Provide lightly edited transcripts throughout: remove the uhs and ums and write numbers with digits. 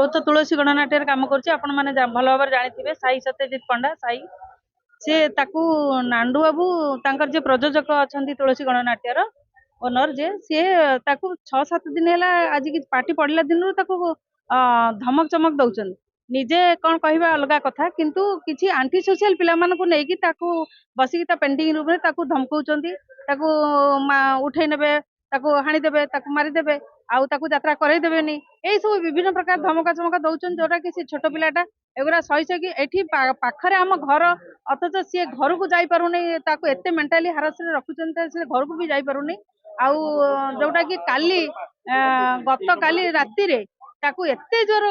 ପୁଅ ତ ତୁଳସୀ ଗଣନାଟ୍ୟରେ କାମ କରୁଛି। ଆପଣମାନେ ଭଲ ଭାବରେ ଜାଣିଥିବେ, ସାଇ ସତ୍ୟଜିତ ପଣ୍ଡା ସାଇ। ସିଏ ତାକୁ ନାଣ୍ଡୁ ବାବୁ, ତାଙ୍କର ଯିଏ ପ୍ରଯୋଜକ ଅଛନ୍ତି, ତୁଳସୀ ଗଣନାଟ୍ୟର ଓନର ଯିଏ, ସିଏ ତାକୁ 6-7 ଦିନ ହେଲା, ଆଜି ପାର୍ଟି ପଡ଼ିଲା ଦିନରୁ ତାକୁ ଧମକ ଚମକ ଦଉଛନ୍ତି। ନିଜେ କଣ କହିବା ଅଲଗା କଥା, କିନ୍ତୁ କିଛି ଆଣ୍ଟି ସୋସିଆଲ ପିଲାମାନଙ୍କୁ ନେଇକି ତାକୁ ବସିକି ତା ପେଣ୍ଟିଂ ରୁମରେ ତାକୁ ଧମକଉଛନ୍ତି। ତାକୁ ଉଠେଇ ନେବେ, ତାକୁ ହାଣିଦେବେ, ତାକୁ ମାରିଦେବେ ଆଉ ତାକୁ ଯାତ୍ରା କରେଇ ଦେବେନି, ଏଇ ସବୁ ବିଭିନ୍ନ ପ୍ରକାର ଧମକା ଚମକା ଦଉଛନ୍ତି। ଯୋଉଟା କି ସେ ଛୋଟ ପିଲାଟା ଏଗୁଡ଼ା ସହି ସହିକି, ଏଠି ପାଖରେ ଆମ ଘର, ଅଥଚ ସିଏ ଘରକୁ ଯାଇପାରୁନି। ତାକୁ ଏତେ ମେଣ୍ଟାଲି ହାରାସରେ ରଖୁଛନ୍ତି, ସେ ଘରକୁ ବି ଯାଇପାରୁନି। ଆଉ ଯୋଉଟା କି କାଲି, ଗତକାଲି ରାତିରେ ତାକୁ ଏତେ ଜୋର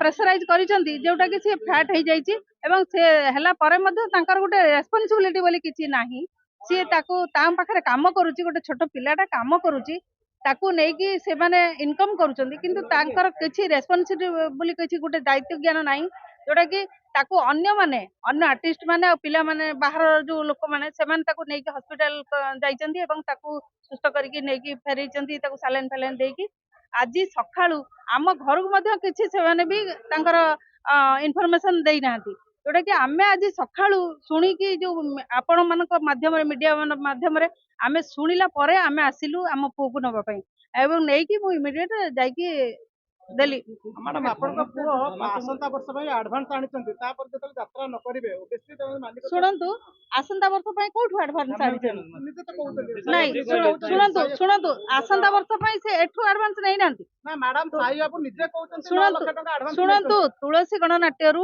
ପ୍ରେସରାଇଜ କରିଛନ୍ତି, ଯୋଉଟା କି ସିଏ ଫ୍ୟାଟ୍ ହେଇଯାଇଛି। ଏବଂ ସେ ହେଲା ପରେ ମଧ୍ୟ ତାଙ୍କର ଗୋଟେ ରେସ୍ପନ୍ସିବିଲିଟି ବୋଲି କିଛି ନାହିଁ। ସିଏ ତାକୁ, ତା ପାଖରେ କାମ କରୁଛି, ଗୋଟେ ଛୋଟ ପିଲାଟା କାମ କରୁଛି, ତାକୁ ନେଇକି ସେମାନେ ଇନକମ୍ କରୁଛନ୍ତି, କିନ୍ତୁ ତାଙ୍କର କିଛି ରେସ୍ପନ୍ସିବିଲିଟି ବୋଲି କିଛି ଗୋଟେ ଦାୟିତ୍ୱ ଜ୍ଞାନ ନାହିଁ। ଯୋଉଟା କି ତାକୁ ଅନ୍ୟମାନେ, ଅନ୍ୟ ଆର୍ଟିଷ୍ଟ ମାନେ ଆଉ ପିଲାମାନେ, ବାହାର ଯୋଉ ଲୋକମାନେ, ସେମାନେ ତାକୁ ନେଇକି ହସ୍ପିଟାଲ ଯାଇଛନ୍ତି ଏବଂ ତାକୁ ସୁସ୍ଥ କରିକି ନେଇକି ଫେରେଇଛନ୍ତି, ତାକୁ ସାଲାଇନ ଫାଲାଇନ ଦେଇକି। ଆଜି ସକାଳୁ ଆମ ଘରକୁ ମଧ୍ୟ କିଛି ସେମାନେ ବି ତାଙ୍କର ଇନଫରମେସନ ଦେଇନାହାନ୍ତି। ଯୋଉଟା କି ଆମେ ଆଜି ସକାଳୁ ଶୁଣିକି, ଯୋଉ ଆପଣ ମାନଙ୍କ ମାଧ୍ୟମରେ, ମିଡିଆ ମାଧ୍ୟମରେ ଆମେ ଶୁଣିଲା ପରେ ଆମେ ଆସିଲୁ ଆମ ପୁଅକୁ ନବା ପାଇଁ ଏବଂ ନେଇକି ମୁଁ ଇମିଡିଏଟ ଯାଇକି ଦେଲି। ମ୍ୟାଡାମ, ଆପଣଙ୍କ ପୁଅ ଆସନ୍ତା ବର୍ଷ ପାଇଁ ଆଡଭାନ୍ସ ଆଣିଛନ୍ତି। ତାପରେ ଯେତେବେଳେ ଯାତ୍ରା ନ କରିବେ, obviously ତାଙ୍କ ମାଲିକ ତ- ଶୁଣନ୍ତୁ, ଆସନ୍ତା ବର୍ଷ ପାଇଁ କୋଉଠୁ ଆଡଭାନ୍ସ ଆଣିଛନ୍ତି? ନିଜେ ତ କହୁଛନ୍ତି। ନାଇଁ, ଶୁଣନ୍ତୁ, ଶୁଣନ୍ତୁ, ଆସନ୍ତା ବର୍ଷ ପାଇଁ ସେ ଏଠୁ ଆଡଭାନ୍ସ ନେଇନାହାନ୍ତି। ନା ମ୍ୟାଡାମ, ସାଇ ବାବୁ ନିଜେ କହୁଛନ୍ତି 9 ଶୁଣନ୍ତୁ, ଲକ୍ଷ ଟଙ୍କା ଆଡଭାନ୍ସ। ଶୁଣନ୍ତୁ, ତୁଳସୀ ଗଣନାଟ୍ୟରୁ।